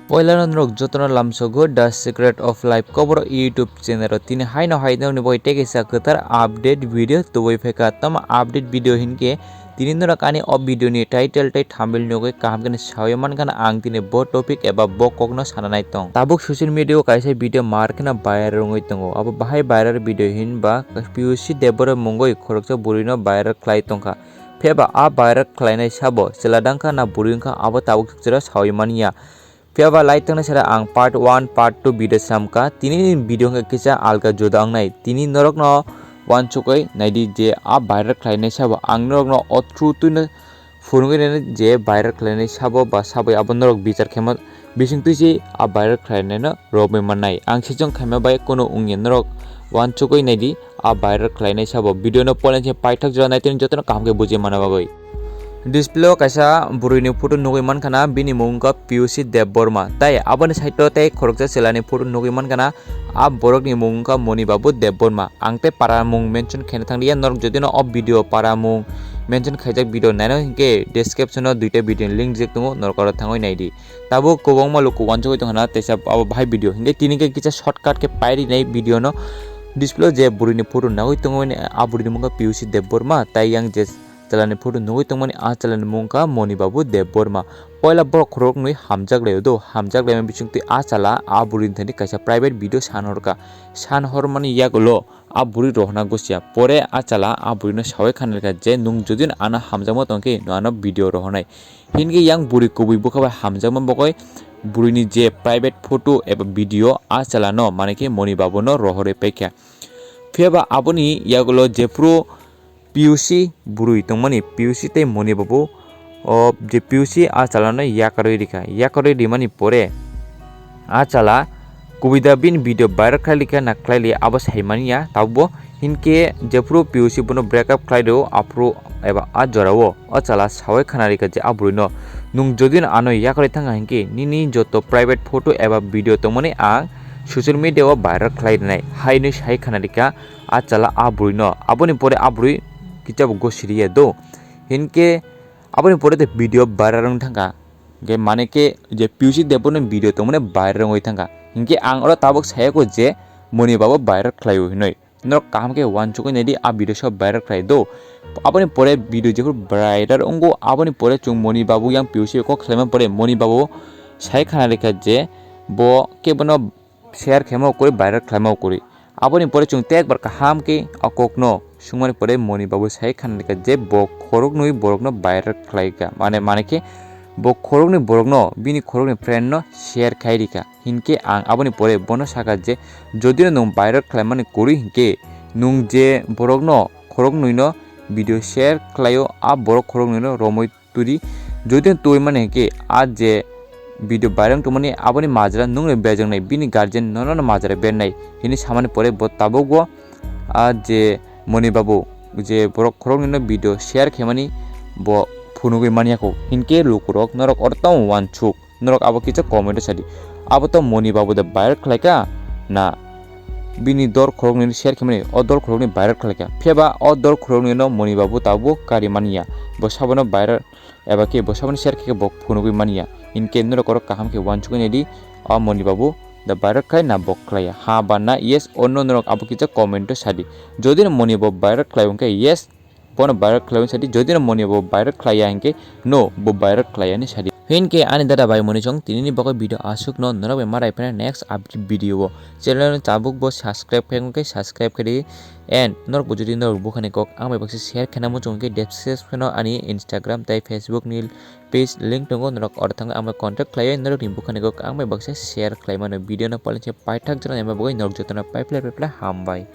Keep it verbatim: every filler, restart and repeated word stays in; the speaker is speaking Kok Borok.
Poilano norok jotono lamsogo The Secret of Life Kobor YouTube channel o. Tini haino hai nokni bagwi tei kaisa kwthar update video tubui phaikha. Tamo update video hinkhe tini norok ani o video ni title tei thumbnail nugwi kaham khe sawi mankha, ang tini bo topic eba bo kokno sana nai tong. Tabuk social media o kaisa video mar kheno viral wngwi tongo. Abo bahai viral video hinba P U C Debbarma mungwi khoroksa bwrwino viral khlai tongkha. Phiya ba a viral khlainai sabo chwla dangkha na bwrwi wngkha, abo tabuk chwla sawi manya. Phiya ba lai tongnai sara ang part one, part two video samkha. Tini ni video wngkha kisa alga juda wngnai. Tini norokno uansukwi naidi je a viral khlainai sabo ang norokno o through twino phunugwi nai je viral khlainai sabo ba sabo abo norok bichar khaima bising twi se a viral khlainaino romwi mannai. Ang sejong khaima bai kono wngya norok uansukwi naidi a viral khlainai sabo. Video no polen se paithak jora naitwini jotono kaham khe bujui manna bagwi. Display o kaisa bwrwini photo nugwi mankha na, bini mung wngkha P U C Debbarma. Tai aboni side o tei khoroksa chwlani photo nugwi mankha na, a borokni mung wngkha Moni Babu Debbarma. Ang tei para mung mention khaina thanglia, norok jodi no o video para mung mention khaijak video naina hinkhe description o duita video ni link rijak tongo, norok oro thangwi naidi. Tabuk kwbangma luku uansugwi tongkha na teisa abo bahai video. Hinkhe tini khe kisa shortcut khe pairinai video no. Display o je bwrwini photo nugwi tongmani, a bwrwini mung kha P U C Debbarma, tai yang je chwlani photo nugwi tongmani, a chwlani mung kha Moni Babu Debbarma. Poila borok khoroknwi hamjak laio do, hamjak laimani bisingtwi a chwla a bwrwini thani kaisa private video san horkha. San hormani yagulo a bwrwi rohorna gosia. Pore a chwla a bwrwino sawi khanarikha je, "Nwng jodi ano hamjakma tongkhe, nwng ano video rohornai." Hinkhe yang bwrwi kubui bwkha bai hamjakma bagwi bwrwini je private photo eba video a chwlano, mane khe Moni Babuno rohorwi paikha. Phiya ba aboni yagulo jephru P U C bwrwi tongmani, P U C tei Moni Babu, o je P U C a chwlano yakarwi rikha. Yakarwi rimani pore a chwla kubui da bini video viral khlai likha na khlai li abo saimanya, tabukbo hinkhe jephru P U C bono break up khlai rwo aphuru eba a jorao o chwla sawi khana rikha je a bwrwino, "Nwng jodi ano yakarwi thangkha hinkhe nini joto private photo eba video tongmani ang social media o viral khlai rwnai," hainwi sai khana rikha a chwla a bwrwino. Aboni pore a bwrwi kichabo gosiriya do. Hinkhe aboni pore de video viral wng thangkha. Hinkhe mane khe je P U C Debbarma ni video tongmani viral wngwi thangkha. Hinkhe ang oro tabuk sayakho je Moni Babu viral khlaio hinwi. Norok kaham khe uansukwi naidi a video sob viral khlai do. Aboni pore video jephru viral wngo, aboni pore chwng Moni Babu yang P U C kok khlaima pore Moni Babu sai khana rikha je bo khe bono share khaima kwrwi, viral khlaima kwrwi. Aboni pore chwng tekbar kaham khe o kokno swngmani pore Moni Babu sai khana rikha je bo khoroknwi borokno viral khlaikha. Mane, mane khe bo khoroknwi borokno, bini khoroknwi friend no share khai rikha. Hinkhe ang aboni pore bono sakha je, "Jodi no nwng viral khlaimani kwrwi hinkhe nwng je borokno khoroknwino video share khlaio, a borok khoroknwino romwi twi di. Jodi twi mani hinkhe a je video viral tongmani aboni majra nwng no bejaknai, bini guardian nono no majra bernai," hinwi samani pore bo tabukbo a je Moni Babu je borok khoroknwino video share khaimani bo phunugwi manyakho. Hinkhe lukurok norok oro tamo uansuk, norok abo kisa comment o sadi. Abo to Moni Babu da viral khlaikha na bini dol khoroknwino share khaimani o dol khoroknwi viral khlaikha. Phiya ba o dol khoroknwino Moni Babu tabuk kari manya. Bo sabono viral eba khe bo saboni share khe bo phunugwi manya. Hinkhe norok oro kaham khe uansukwi naidi, o Moni Babu da viral khlai na bo khlaiya? Ha ba na, yes or no, norok abo kisa comment o sadi. Jodi no Moni Babu viral khlai hinkhe yes, bono viral khlai sadi. Jodi no Moni Babu viral khlaiya hinkhe no, bo viral khlaiya ni sadi. Hinkhe ani dada bai moni chong tini ni bagwi video aswk no, norok bai ma rai phai next update video o. Channel no tabuk bo subscribe khai hinkhe subscribe khai di. And norok bo jodi norok bukhani kok ang bai baksa share khaina muchung khe description o ani Instagram tei Facebook ni page link tongo, norok oro thangwi ang bai contact khlaiwi norok ni bukhani kok ang bai baksa share khlai mano. Video no polin se paithak jora naima bagwi norok jotono pai phle pai phle hambai.